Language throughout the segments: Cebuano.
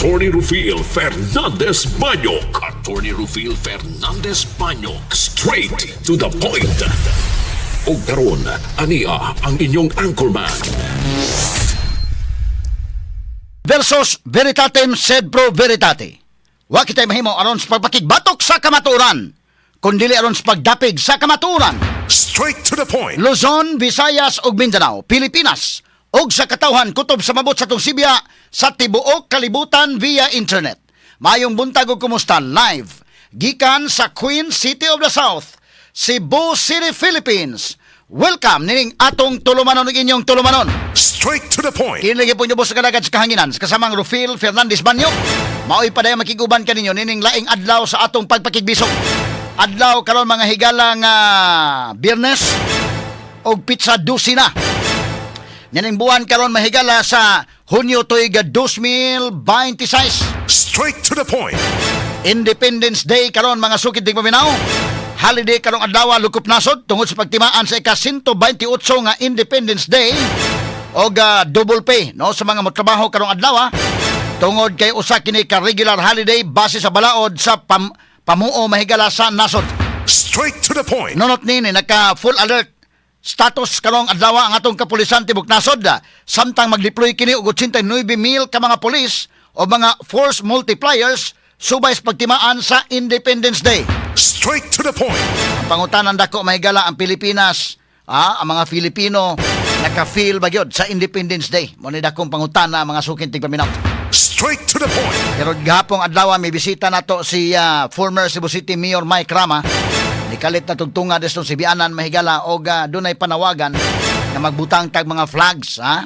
Attorney Rufil Fernandez Banyok. Attorney Rufil Fernandez Banyok. Straight to the point. Ug karon, ania ang inyong anchorman. Versus veritatem sed pro veritate. Wa kitay mahimo aron sa pagpakigbatok sa kamatuoran, kundili aron sa pagdapig sa kamatuoran. Straight to the point. Luzon, Visayas ug Mindanao, Pilipinas ug sa katawhan kutob sa mabot sa atong sibya sa tibuok kalibutan via internet. Mayong buntag ug kumusta live gikan sa Queen City of the South, Cebu City, Philippines. Welcome nining atong tulumanon ug inyong tulumanon. Straight to the point. Kini lagi po sa kadagat sa kahanginan sa kasamang Rufil Fernandez Banyo. Maoy padayong makiguban kaninyo nining laing adlaw sa atong pagpakigbisog. Adlaw karon, mga higala, nga Biyernes og petsa 12 na nining buwan karon, mahigala, sa Hunyo tuig 2026. Straight to the point. Independence Day karon, mga sukid tigpaminaw. Holiday karong adlaw lukop nasod tungod sa pagtimaan sa ika-128 nga Independence Day og double pay, no, sa mga motrabaho karong adlaw tungod kay usa kini ka regular holiday base sa balaod sa pamuo, mahigala, sa nasod. Straight to the point. Nunot nini, naka full alert status karong adlaw ang atong kapulisan tibok nasod samtang mag-deploy kini og 89,000 ka mga pulis o mga force multipliers subay sa pagtimaan sa Independence Day. Straight to the point. Ang pangutanan dako, mahigala, ang Pilipinas, ang mga Filipino, naka-feel ba gyud sa Independence Day? Mo ni dakong pangutana, mga suking tigpaminaw. Straight to the point. Pero gahapong adlaw may bisita nato si former Cebu City Mayor Mike Rama. Nikalit na tugtunga destong Sibianan, mahigala, og dunay panawagan na magbutang tag mga flags, ha.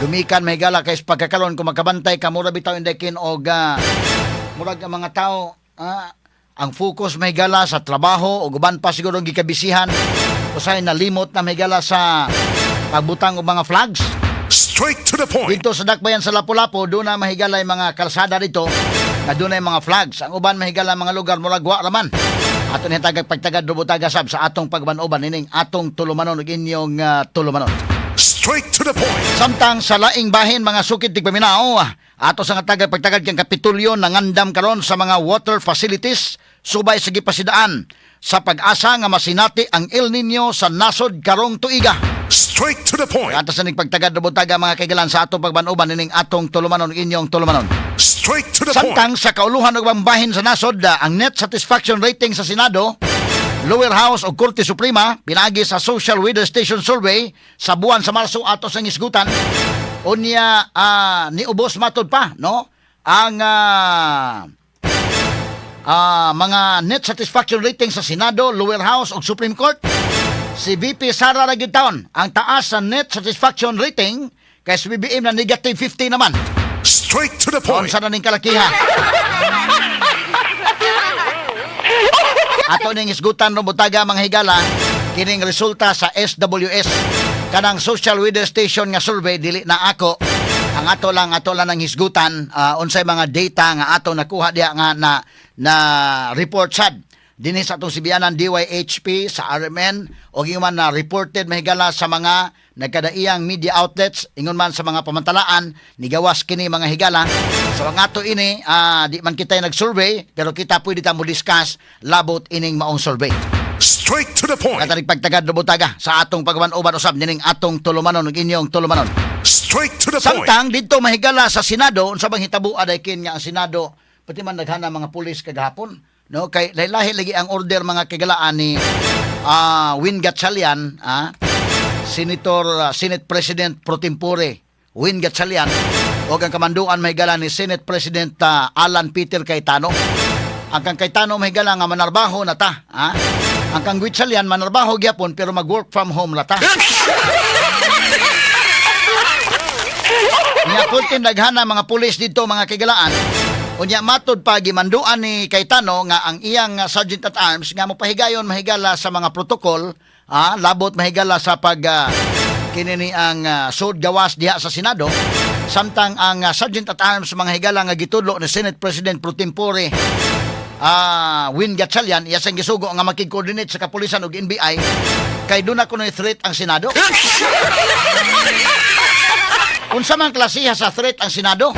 Gumikan, mahigala, kay sa pagkakaron, kung makabantay ka, mura bitaw indekin og murag ang mga tao, ang focus, mahigala, sa trabaho o uban pa siguro ang gikabisihan, usahay nalimot na, mahigala, sa pagbutang og mga flags. Straight to the point. Dito sa Dakbayan sa Lapu-Lapu, doon na, mahigala, yung mga kalsada dito na doon na yung mga flags. Ang uban, mahigala, mga lugar, murag wa raman. Ato ni tagag pagtagad rubutaga sab sa atong pagban-uban nining atong tulumanon ug inyong tulumanon. Straight to the point. Samtang sa laing bahin, mga sukid tigpaminaw, ato sa nga tagag pagtagad kang Kapitulyo nangandam karon sa mga water facilities subay sa gipasidaan sa Pag-asa nga masinati ang El Nino sa nasod karong tuiga. Straight to the point. Ato sa ning pagtagad rubutaga, mga kaigalan, sa atong pagban-uban nining atong tulumanon ug inyong tulumanon. Straight to the point. Samtang sa kauluhan ug bahin sa nasod, ang net satisfaction rating sa Senado, Lower House o Korte Suprema pinaagi sa Social Weather Station Survey sa buwan sa Marso ato sa ngisgutan. Unya niubos matod pa, no, ang mga net satisfaction rating sa Senado, Lower House o Supreme Court. Si VP Sara ra gyud taon ang taas sa net satisfaction rating kay si BBM na negative 50 naman. Straight to the point. Unsa na ning kalakiha? Ato ning isgutan ron butaga, mga higala, kining resulta sa SWS, kanang Social Weather Station nga survey. Dili na ako ang ato lang ang hisgutan unsay mga data nga ato nakuha diha nga na na report sad dinhi sa atong sibianan DYHP sa RMN o ingon man na reported, mahigala, sa mga nagkadaiyang media outlets, ingon man sa mga pamantalaan nigawas kini, mga higala. So ang ato ini, di man kita nag-survey pero kita pwede ta mo discuss labot ining maong survey. Straight to the point. Katarik pagtagad lubutaga sa atong pagban-uban usab nining atong tulumanon ug inyong tulumanon. Straight to the point. Samtang didto, mahigala, sa Senado, unsa bang hitabo aday kin nga ang Senado pati man naghana mga pulis kagahapon, no, kay lahi lagi ang order, mga kagalaan, ni Win Gatchalian, Senator Senate President pro tempore Win Gatchalian o ang kamanduan, mahigala, ni Senate President Alan Peter Cayetano. Ang kang Cayetano, mahigala, nga manarbaho na ta, ha? Ang kang Gatchalian manarbaho gyapon pero mag-work from home la ta. Nya kunti naghana mga pulis dito, mga kigalaan. Unya matod pa gimanduan ni Cayetano nga ang iyang sergeant at arms nga mopahigayon, mahigala, sa mga protocol, labot, mahigala, sa pag kini ni ang sud gawas diha sa Senado, samtang ang sergeant at arms, mga higala, nga gitudlo ni Senate President pro tempore Win Gatchalian, iya sang gisugo nga makig-coordinate sa kapulisan ug NBI kay doon ako threat ang Senado. Unsa man klasiha sa threat ang Senado?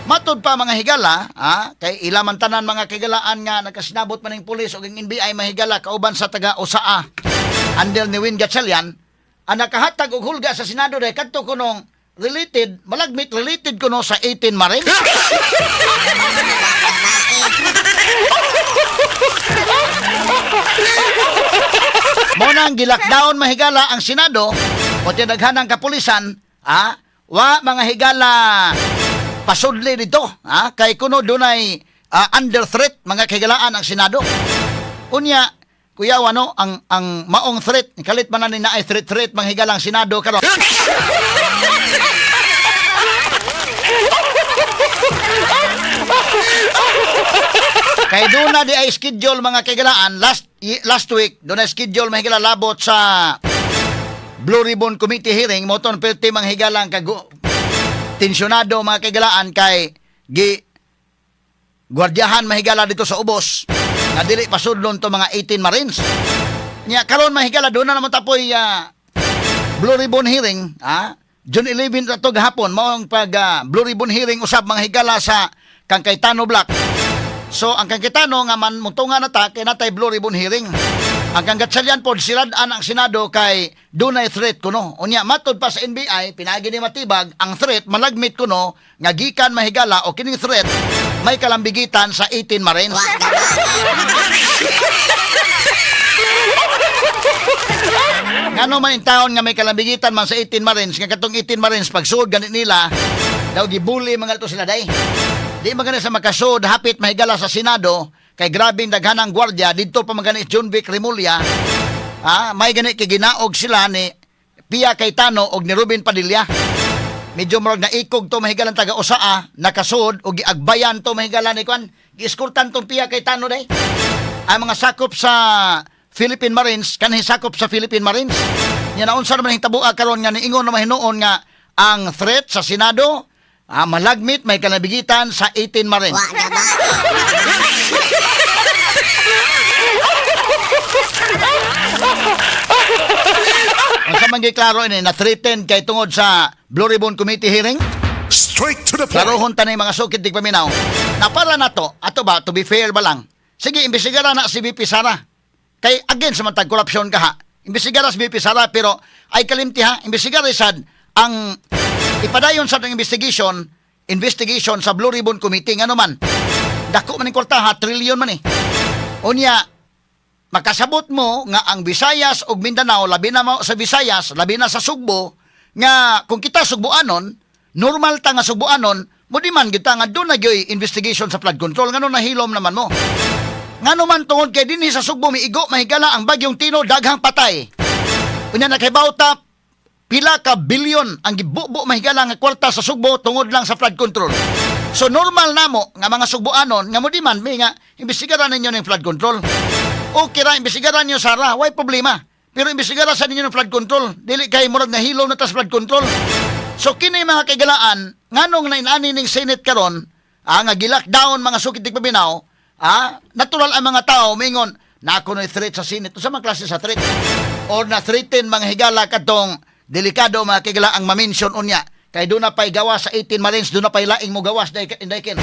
Matud pa, mga higala, kay ila man tanan, mga kahigalaan, nga nakasinabot man ning pulis o ang NBI, mahigala, kauban sa taga OSAA under ni Win Gatchalian, ang nakahatag og hulga sa Senado dahil kadto kunong related, malagmit related kuno sa 18 Marines. Mao nang gi-lockdown, mahigala, ang Senado o tinaghan ang kapulisan, wa, mga higala, pasudli dito, kay kuno dunay under threat, mga kahigalaan, ang Senado. Unya, kuya, ano ang maong threat, kalit man na ni naay threat threat, mga higala, ang Senado karon. Kay doon na di ay schedule, mga kahigalaan, last last week doon na schedule, mga higala, labot sa Blue Ribbon Committee hearing mo ton perti, mga higala, ang kagu tensyonado, mga kahigalaan, kay gi gwardiyahan, mahigala, dito sa ubos nga dili pasudlon to mga 18 Marines. Nya karon, mahigala, doon na naman tapoy Blue Ribbon hearing, June 11 na to gahapon mao ang pag Blue Ribbon hearing usab, mga higala, sa kang Cayetano Block. So ang kang Cayetano nga man mutunga na ta kay natay Blue Ribbon hearing. Ang kang Gatchalian pod, sirad-an ang Senado kay dunay threat kuno. Unya matod pa sa NBI, pinaagi ni Matibag, ang threat malagmit kuno nga gikan, mahigala, o kining threat may kalambigitan sa 18 Marines. Ngano man in taon nga may kalambigitan man sa 18 Marines, nga katong 18 Marines pagsuod ganit nila daw gibuli mga to sila day. Di man gani sa makasuod hapit, mahigala, sa Senado kay grabing daghanang gwardiya didto pa man gani John Vic Remulla. May gani kay ginaog sila ni Pia Cayetano og ni Ruben Padilla. Medyo murag naikog to, mahigalan, taga OSAA nakasuod og giagbayan to, mahigala, ni kwan. Gieskortan tong Pia Cayetano day. Ang mga sakop sa Philippine Marines, kanhi sakop sa Philippine Marines. Nya naunsa naman hitaboa karon nga niingon na mahinuon nga ang threat sa Senado malagmit may kalabigitan sa 18 Marines. Wa gaba. Ang sa man klaro ini na threatened kay tungod sa Blue Ribbon Committee hearing. Straight to the point. Klarohon tanay, mga sukid tigpaminaw. Na para na to, ato ba, to be fair ba lang? Sige, imbestigara na si VP Sara. Kay against sa matag korupsyon ka ha. Imbestigara si VP Sara, pero ay kalimti ha, imbestigara sad ang ipadayon sa ang investigation investigation sa Blue Ribbon Committee, ngano man. Dako man ning kwarta ha, trillion man eh. Unya, makasabot mo nga ang Visayas ug Mindanao, labi na mo sa Visayas, labi na sa Sugbo, nga kung kita Sugboanon, normal ta nga Sugboanon, mo di man kita nga doon na gyoy investigation sa flood control, ngano nahilom naman mo? Ngano man tungod kay dinhi sa Sugbo miigo, mahigala, ang bagyong Tino, daghang patay. Unya nakahibaw ta pila ka bilyon ang gibubo, mahigala, nga kwarta sa Sugbo tungod lang sa flood control. So normal namo nga mga Sugboanon nga mo di man mi nga imbestigaran ninyo ng flood control. Okay ra imbestigaran niyo Sara, way problema. Pero imbestigara sa ninyo ng flood control. Dili kay murag nahilom na tas flood control. So kini, mga kaigalaan, nganong nainani ning Senate karon, nga gi-lockdown, mga sukit tigpaminaw, natural ang mga tao mingon na ako no threat sa Senate. Unsa man klase sa threat? Or na threaten, mga higala, katong delikado, mga kigala, ang ma-mention unya. Kay doon na pa'y gawas sa 18 Marines, doon na pa'y laing mo gawas dahil ken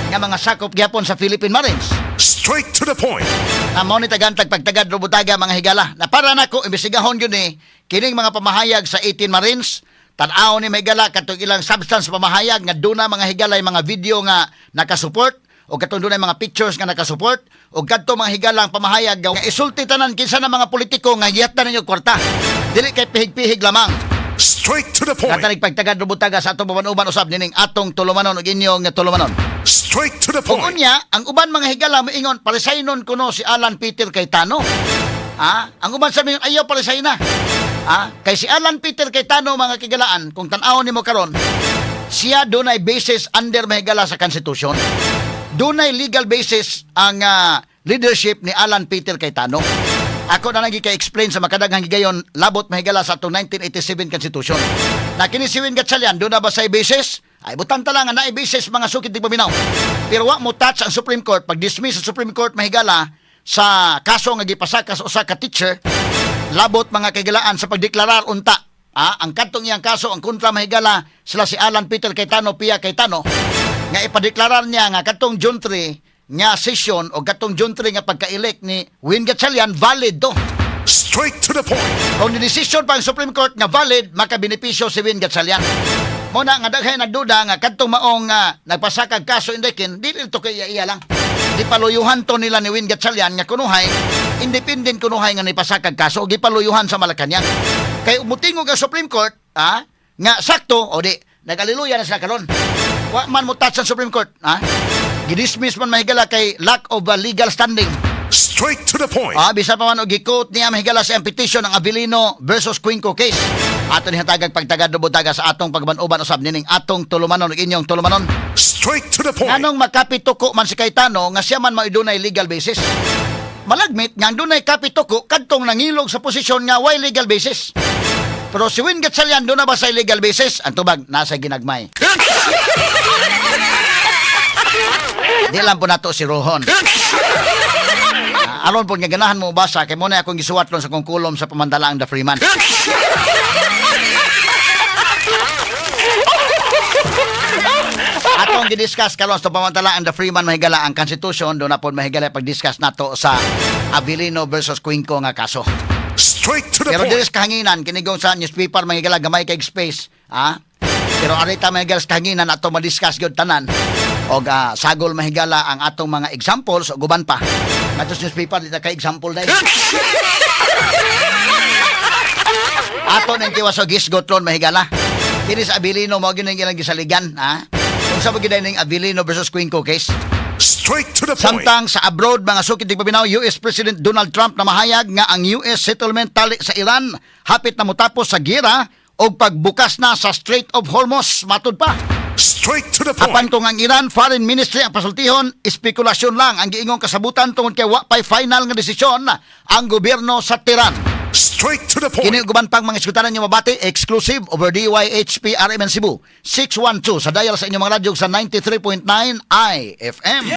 nga mga sakop gyapon sa Philippine Marines. Straight to the point. Na mao ni tagantag pagtagad robutaga, mga higala. Na para nako imbestigahon yun eh kining mga pamahayag sa 18 Marines. Tan-aw ni mahigala katong ilang substance pamahayag nga duna, mga higala, mga video nga nakasupport o katong dunay mga pictures nga nakasupport o kadto, mga higala, ang pamahayag nga isulti tanan kinsa na mga politiko nga gihatan ninyo kwarta. Dili kay pihig-pihig lamang. Straight to the point. Katanig pagtagad robutaga sa atong uban usab nining atong tulumanon ug inyong tulumanon. Straight to the Ug point. unya, ang uban, mga higala, moingon paresignon kuno si Alan Peter Cayetano. Ang uban sa mingon ayaw paresign na. Kay si Alan Peter Cayetano, mga kigalaan, kung tan-awon nimo karon, siya dunay basis under, mahigala, sa konstitusyon. Dunay legal basis ang leadership ni Alan Peter Cayetano. Ako na lang ka-explain sa makadaghang higayon labot, mahigala, sa atong 1987 Constitution. Na kini si Win Gatchalian, doon na ba sa basis? Ay, butan ta lang nga naay basis, mga sukit di paminaw. Pero wa mo touch ang Supreme Court pag dismiss sa Supreme Court, mahigala, sa kaso nga gipasaka sa usa ka teacher labot, mga kagilaan, sa pagdeklarar unta ang kadtong iyang kaso ang kontra, mahigala, sila si Alan Peter Cayetano, Pia Cayetano. Nga ipadeklarar niya nga katong June 3 nga session o katong June 3 nga pagka-elect ni Win Gatchalian, valid to. Straight to the point. Kung ni-decision pa ang Supreme Court nga valid, makabenepisyo si Win Gatchalian. Mao na nga daghay nagduda nga kadtong maong nagpasakag kaso, Indekin, dili to kay iya lang. Gipaluyuhan to nila ni Win Gatchalian nga kunuhay independent kunuhay nga nipasakag kaso o gipaluyuhan sa Malacanang. Kay mutingog ang Supreme Court, nga sakto o di nag-aleluya na sila karon. Wa man mo touch ang Supreme Court, ha? Gidismiss man, mahigala, kay lack of legal standing. Straight to the point. Bisa pa man og gi-quote niya, mahigala, sa petition ng Avelino versus Cuenco case. Ato ni hatagag pagtagad butaga sa atong pagban-uban usab nining atong tulumanon ug inyong tulumanon. Straight to the point. Nganong makapituko man si Cayetano nga siya man mao dunay legal basis? Malagmit nga ang dunay kapituko kadtong nangilog sa posisyon nga way legal basis. Pero si Win Gatchalian, duna ba sa legal basis? Ang tubag, nasa ginagmay. Di lang po nato si Rohon. Aron po nga ganahan mo basa kay mao na akong gisuwat ron sa kong kulom sa pamantalaan The Freeman. Atong gidiscuss karon sa pamantalaan The Freeman, mahigala, ang Constitution. Duna pod, mahigala, pag-discuss nato sa Avelino versus Cuenco nga kaso. Straight to the Pero point. diri sa kahanginan, kinigong sa newspaper, mahigala, gamay kay space, ha? Pero arita, mahigala, sa kahanginan ato ma-discuss gyud tanan. Og sagol, mahigala, ang atong mga examples ug uban pa. Ato sa newspaper di ta kay example dai. Ato nang tiwas og gisgot ron, mahigala. Kini sa Avelino mao gyud ilang gisaligan, ha? Kung sa gyud ning Avelino versus Cuenco case. Straight to the point. Samtang sa abroad, mga sukid paminaw, US President Donald Trump na mahayag nga ang US settlement tali sa Iran hapit na motapos sa gira og pagbukas na sa Strait of Hormuz, matud pa. Straight to the point. Apan kung ang Iran Foreign Ministry ang pasultihon, espekulasyon lang ang giingong kasabutan tungod kay wa pay final nga desisyon ang gobyerno sa Tehran. Straight to the point. Kini ug uban pang mga iskutanan nyo mabati exclusive over DYHP RMN Cebu 612 sa dial sa inyong mga radyo sa 93.9 IFM.